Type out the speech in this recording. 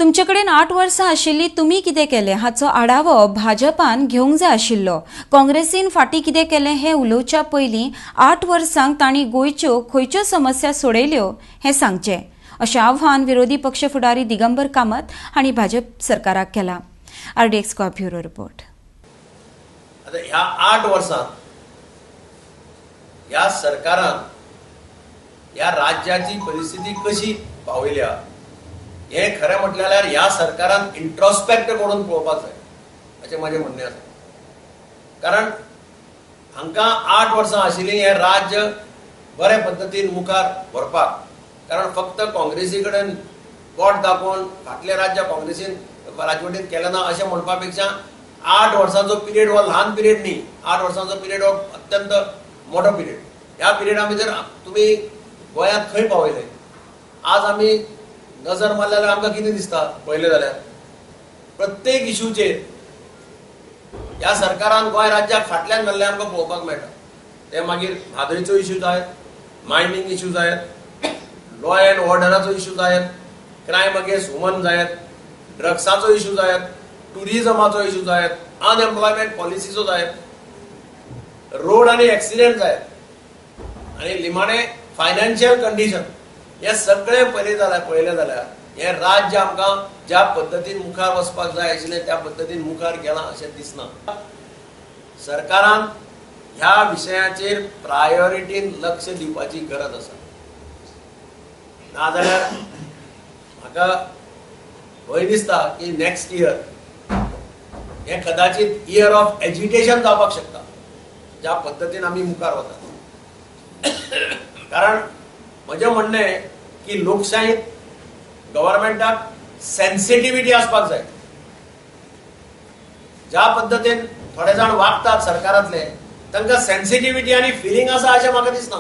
तुमचे कडेन 8 वर्सां आशिल्ली, तुमी कितें केलें हाचो आढावो भाजपान घेवंक जाय आशिल्लो. काँग्रेसीन फाटीं कितें केलें हें उलोवच्या पयलीं 8 वर्सांक तांणी गोंयच्यो खंयच्यो समस्या सोडयल्यो हें सांगचें, अशें आव्हान विरोधी पक्ष फुडारी दिगंबर कामत हांणी भाजप सरकाराक केलां. RDX Goa bureau report. आता ह्या 8 वर्सांत ह्या सरकारान ह्या राज्याची परिस्थिती कशी पावयल्या हें खरें म्हटलें जाल्यार ह्या सरकारान इंट्रोस्पेक्ट करून पळोवपाक जाय अशें म्हाजें म्हणणें आसा. कारण हांकां 8 वर्सां आशिल्लीं हें राज्य बरे पद्दतीन मुखार व्हरपाक, कारण फक्त काँग्रेसी कडेन बोट दाखोवन फाटलें राज्य काँग्रेसीन राजवटीन केलें ना अशें म्हणपा पेक्षा 8 वर्सांचो पिरियड हो ल्हान पिरियड न्ही, 8 वर्सांचो पिरियड हो अत्यंत मोठो पिरियड. ह्या पिरियडा भितर तुमी गोंयांत खंय पावयले? आज आमी नजर मारल्या जाल्यार आमकां कितें दिसता पळयलें जाल्यार प्रत्येक इशूचेर ह्या सरकारान गोंय राज्याक फाटल्यान घाल्लें आमकां पळोवपाक मेळटा. ते मागीर म्हादयचो इशू जायत, मायनींग इशू जायत, लॉ एंड ऑर्डराचो इशू जायत, क्रायम अगेन्स्ट वुमन जायत, ड्रग्साचो इशू जायत, टुरिजमाचो इशू जायत, अनएम्प्लॉयमेंट पॉलिसीचो जायत, रोड आनी एक्सिडेंट जायत आनी निमाणे फायनान्शियल कंडिशन, हे सगळे पळयलें जाल्यार हे राज्य आमकां ज्या पद्दतीन मुखार वचपाक जाय आशिल्लें त्या पद्दतीन मुखार गेलां अशें दिसना. सरकारान ह्या विशयाचेर प्रायोरिटीन लक्ष दिवपाची गरज आसा. नाजाल्यार म्हाका भंय दिसता की नेक्स्ट इयर हें कदाचित इयर ऑफ एजिटेशन जावपाक शकता, ज्या पद्दतीन आमी मुखार वतात. कारण म्हजें म्हणणें की लोकशाहीत गव्हर्मेंटाक सेन्सिटिविटी आसपाक जाय. ज्या पद्दतीन थोडे जाण वागतात सरकारांतले तांकां सेन्सिटिविटी आनी फिलिंग आसा अशें म्हाका दिसना.